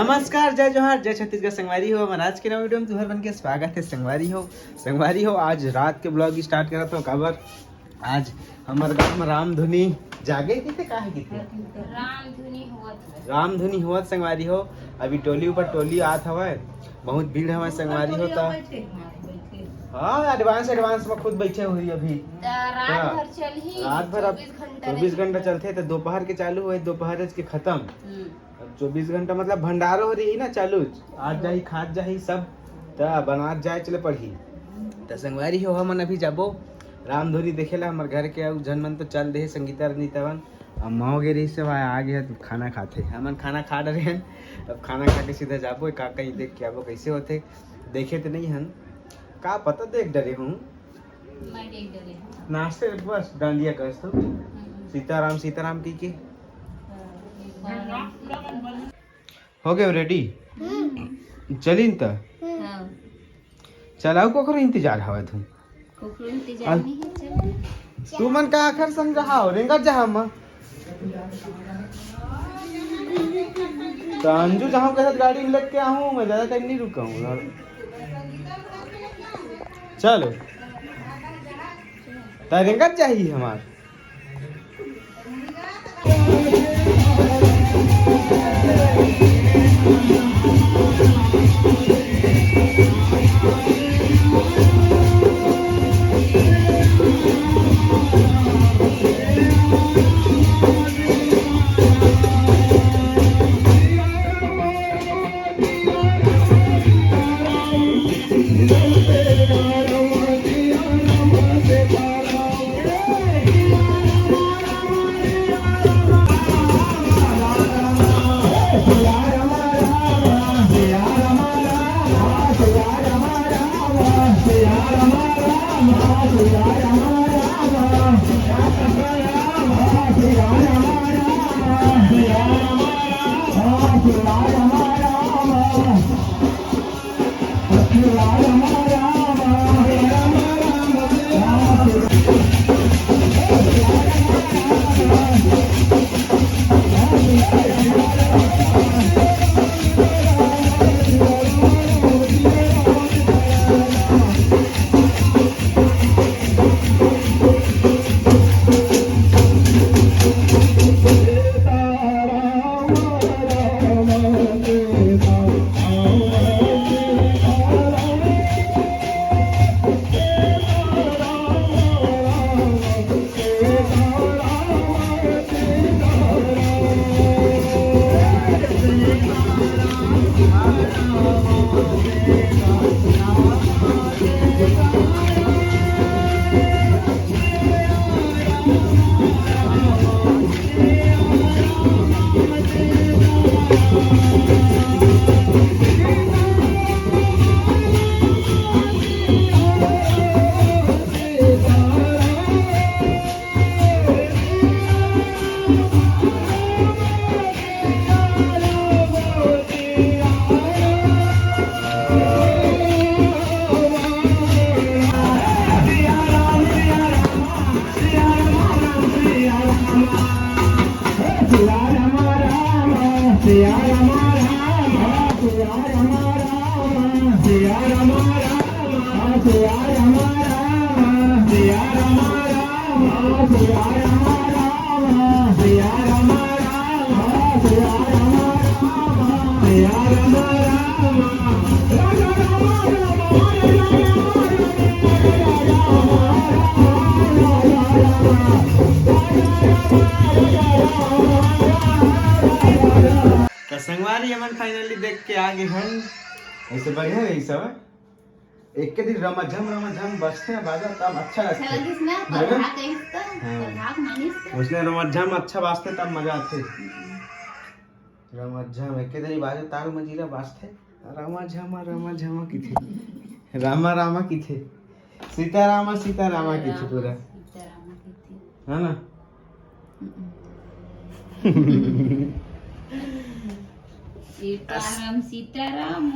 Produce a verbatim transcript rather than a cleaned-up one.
नमस्कार, जय जोहार, जय छत्तीसगढ़ संगवारी हो। हमर आज के नवा वीडियो में तुहर मन के स्वागत है संगवारी हो। संगवारी हो, आज रात के ब्लॉग स्टार्ट करत हो। काबर आज हमर गांव में रामधुनी जागे किथे, काहे किथे? रामधुनी होवत हवय। रामधुनी होवत संगवारी हो। अभी टोली ऊपर टोली आत हवय, बहुत भीड़ हवय संगवारी हो। त हाँ, एडवांस एडवांस में खुद बैठे हुई अभी। त रात हाँ। भर चलही, रात भर अब चौबीस घंटा चौबीस रही। घंटा चलथे, त दोपहर के चालू होए, दोपहर के खत्म। हम्म। अब चौबीस घंटा मतलब भंडारो हो रही ना चालू, आज जाही, खात जाही सब, त बनात जाए चले पड़ही। त संगवारी हो, हमन अभी जाबो रामधुनी देखे ला। हमर घर के अउ झन मन तो चल दे, संगीता रनिता मन। अब माँ गे रही से भाई आ गया, तू खाना खाथे। हमन खाना खा डरे हन, अब खाना खा के सीधा जाबो, का कहीं देख के आबो कैसे होथे। देखे तो नहीं हन, का पता देख डरे हूँ। मैं देख डरे हूँ। नाश्ते बस डांडिया कस तो हम्म। सीताराम सीताराम की के। हाँ, एक बार हो गए रेडी? चलिन त। हाँ। चल, अउ कोकरो इंतजार हवय तुम। कोकरो इंतजार अल- नहीं है, चल। तू मन का आखर समझा हो, रेंगत जहा म। त अंजू जहाँ के साथ गाड़ी में लग के आहूँ, मैं ज्यादा टाइम नहीं रुका हूँ। चलो, त रेंगत जाही हमार। त संगवारी, हमन finally देख के आ गे हन। ऐसे बढ़िया रही सब। एक के दिन रमाझम रमाझम बजथे ना बाजा, तब अच्छा अच्छा लगथे। लगिस ना, है ना? परघा कहिस त, हाँ। परघा के मानिस त। उसने रमाझम अच्छा बाजथे, तब मजा आथे। रमाझम, एक के दिन बाजे तारू मंजीरा बाजथे, रमाझमा रमाझमा किथे, रामा रामा किथे, सीतारामा सीतारामा किथे पूरा। सीतारामा किथे। है ना? हम्म। सीताराम सीताराम।